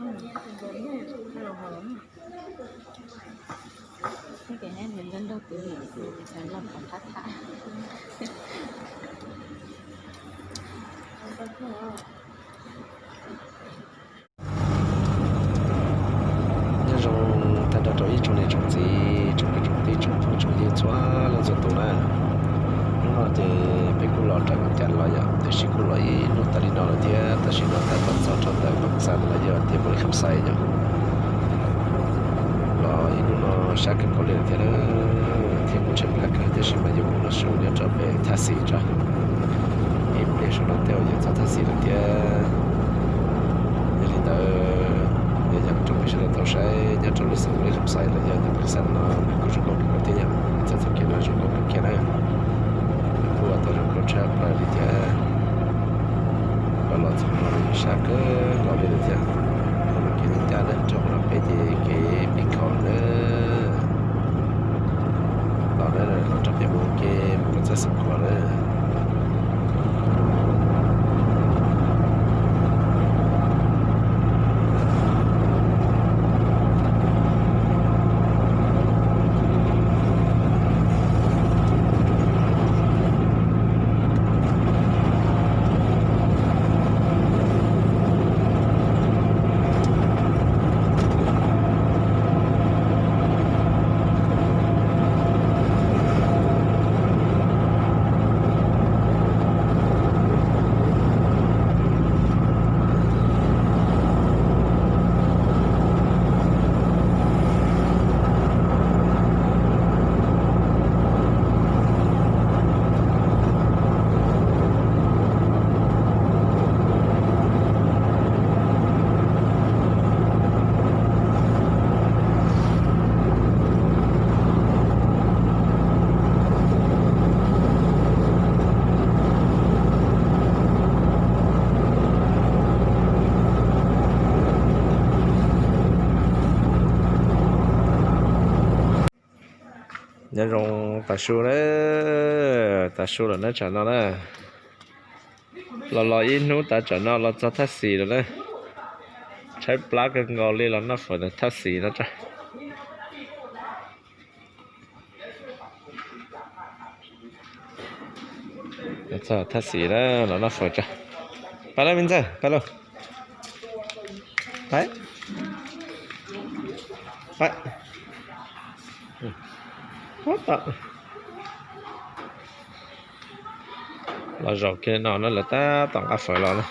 Nyob zoo tag nrho rau ib tsoom niam tsoom txiv, tsoom kwv tsoom tij, tsoom phooj tsoom ywg txhua leej txhua tus na. Hnub no ces peb kuj los rau Moos Cas los yom, tiam sis kuj los ib hnub tas li no lawm thiab. Tam sim no tab tom txog rau ntawm Moos Cas los yog tias Pos Lis Kham Xais yom. Los ib hnub no sab kawg nkaus li lawm thiab na, thiab kuj tshaib plab kawg, tiam sis mas yuav mus los su nyob rau pem Thaj Xis tso, ib pliag saum no tej zaum yuav txog Thaj Xis lawm thiab. Yog li ntawd, yog yam rau peb sawv daws tau saib nyob rau lub xeev Pos Lis Kham Xais los yog yog peb xeev no nws kuj zoo nkauj kawg thiab yom, txoj kev no zoo nkauj kawg kiag na. Nws kuj ua tau zoo nkauj tshaj plaws li thiab. Los los txog no sab kawg nkaus li lawm thiab. Los kev ncaj ncaj na, rau qhov no peb ces kev pib khaum na. Los na, los rau peb mus ua ke mus rau txoj xeev Khuam na. Nyob zoo tas su na, tas su lawm na tsam no na. Los los ib hnub tas tsam no los txog Thaj Xis lawm na. Tshaib plab kawg nkaus li los noj fawm ntawm Thaj Xis no tso. Txog Thaj Xis na, los noj fawm tso. Pab lauj me ntxawg, pab lauj. Pab. Pab. Los zaum kiag no na, lawv tab tom nqa fawm los na.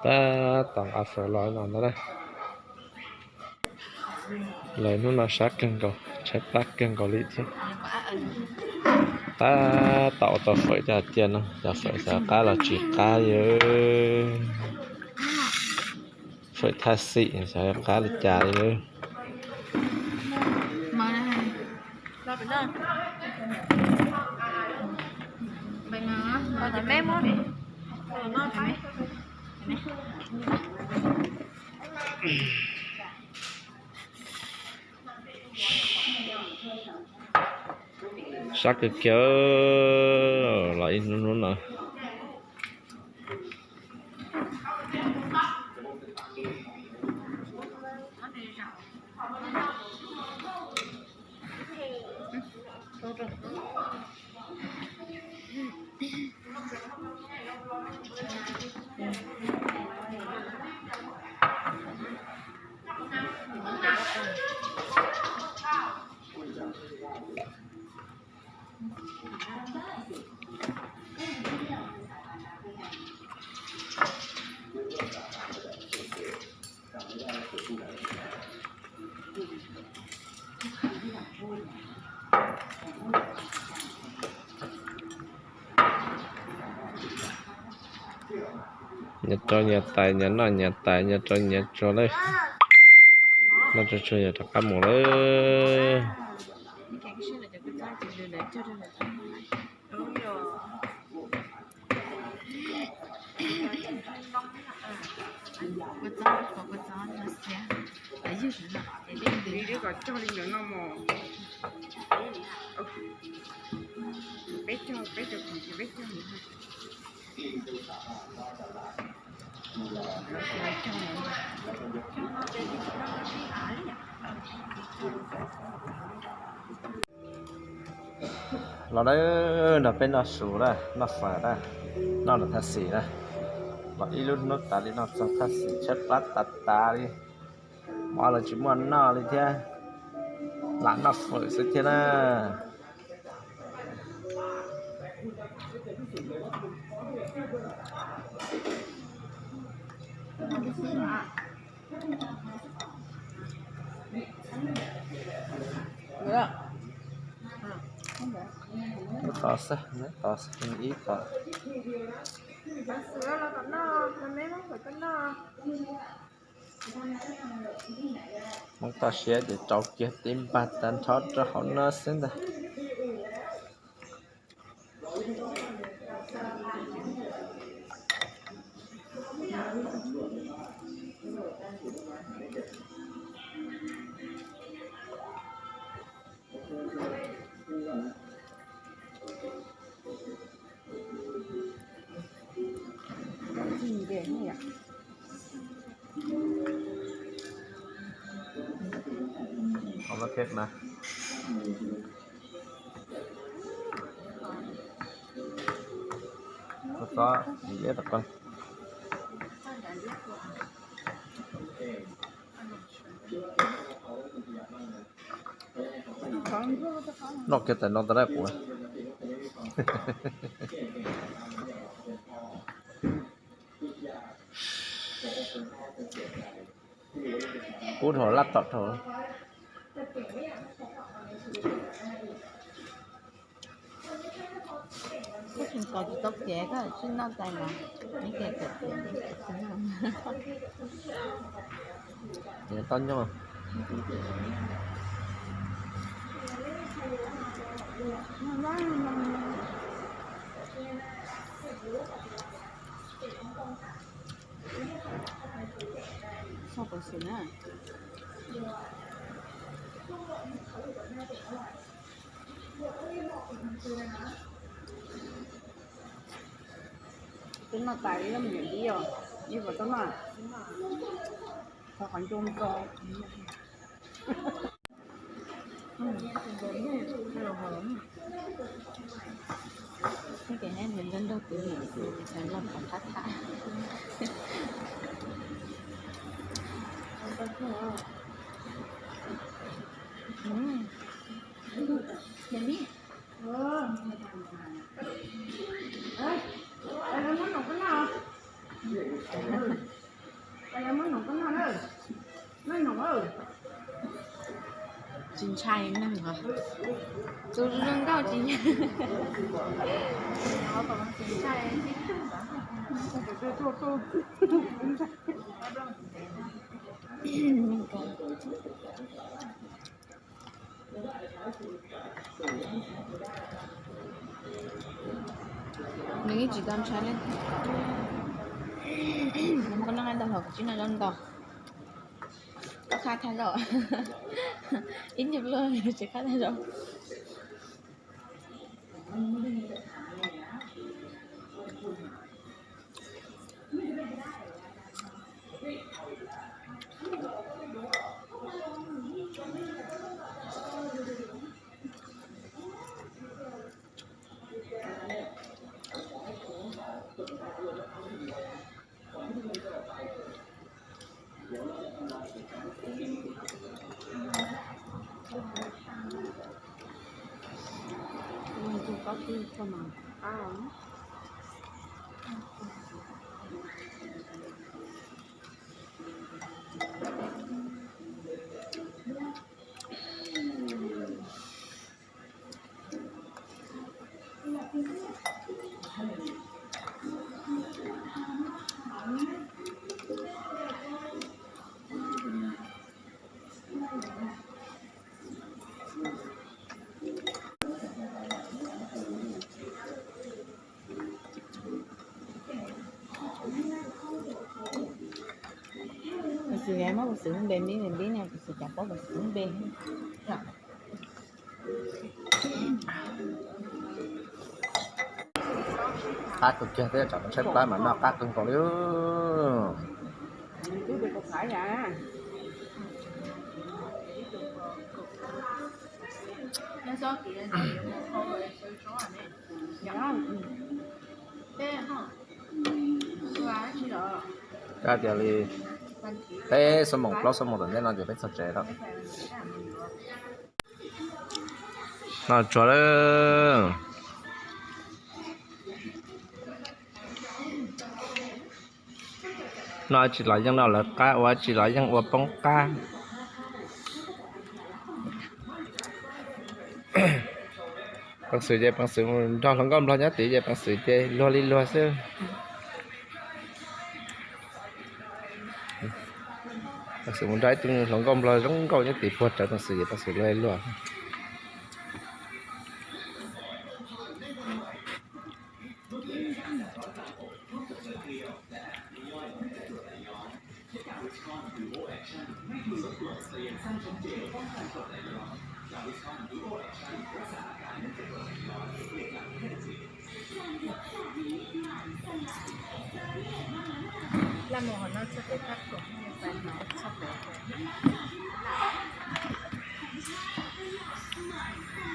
Tab tom nqa fawm los no ntag na. Lawv hnub no sab kawg nkaus, tshaib plab kawg nkaus li thiab. Tab tom ua tau fawm cov hais tias no, cov fawm xyov qab los tsis qab li. Fawm Thaj Xis xyov qab li cas li. Sab kawg kiag, los ib hnub hnub no. Nyias rau nyias tais, nyias noj nyias tais, nyias rau nyias tsua lawm. Noj tsua tsua yog rov qab mus lawm. Li kom cog li ntawd no mos. Peb cog, peb cog khoom ces peb cog. Los na, nrog peb noj su na, noj fawm na, noj los thaj xim na. Los ib lub hnub tas li no txog thaj xim tshaib plab tas tas li, hmo los tsis muaj noj li thiab, lam noj fawm xwb thiab na. Tos xwb, tos xwb, ib tos. Hmoob toj siab ces rau kiag tib npag tag nrho rau hauv no xwb ntag. Txhob, txhob, txhob, txhob, txhob, txhob. Noj kiag tas no tau dab quav. Kub dhau lab tom dhau. Koj tsis kov tsis tau kev, koj tsis noj tais los, neb kev kawm kev. Tau nyob. Sau kov xwm na. Twb noj tas ib lub me nyuam dib os, ib puas tau noj? Qhov qhov ncoo nto. Ces neb nrog nrog tus niam tus txawv los kom thab thab. Tsis ntshai neeg os. Tus zoo nkauj tsis, tsis ntshai. Nws yeej tsis tau ntshai li. Koj noj ntau hov kuv tsis noj zaub ntau. Koj qab thaj zaub. Ib nyuag luaj tsis qab thaj zaub. Xws li muab Xwm npe nib nib ne, xwm cas paub xwm npe. Qab kawg kiag thiab, tsam no tshaib plab mas noj qab kawg nkaus li. Kab tias li peb xuab moos plaub xuab moos tom ntej no ces peb txog tsev lawm. Noj tsuag lawm. Noj tsis los yeej noj lawv qab, ua tsis los yeej ua poob qab. Peev xwm ces peev xwm nrog hluas nkauj nplog nyob tid ces peev xwm ces luag li luag xwb. Peev xwm mus nrog ib tug hluas nkauj nplog zoo nkauj nyob tid puag rawv peev xwm ces peev xwm luag li luag.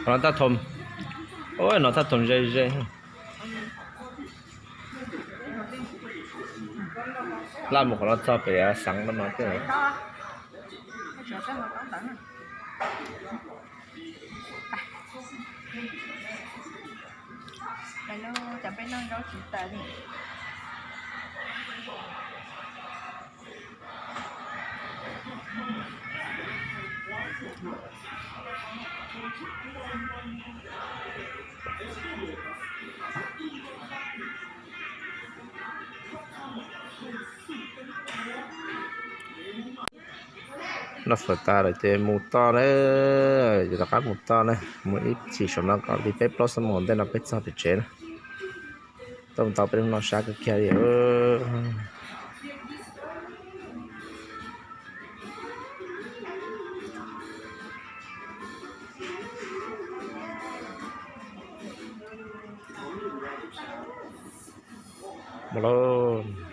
Qhov no thaj thom, ua no thaj thom ze ze. Laj mus qhov no txog pem xeev no no thiab. Cov peb noj zaub tsis tas li. Noj fawm tas lawm ces mus toj na, ces rov qab mus toj na, mus ib chim saum no kom li peb plaub xuab moos ntej no peb txog tim tsev na. Tuaj mus tau peb lub no sab kawg kiag li. Mus lauj.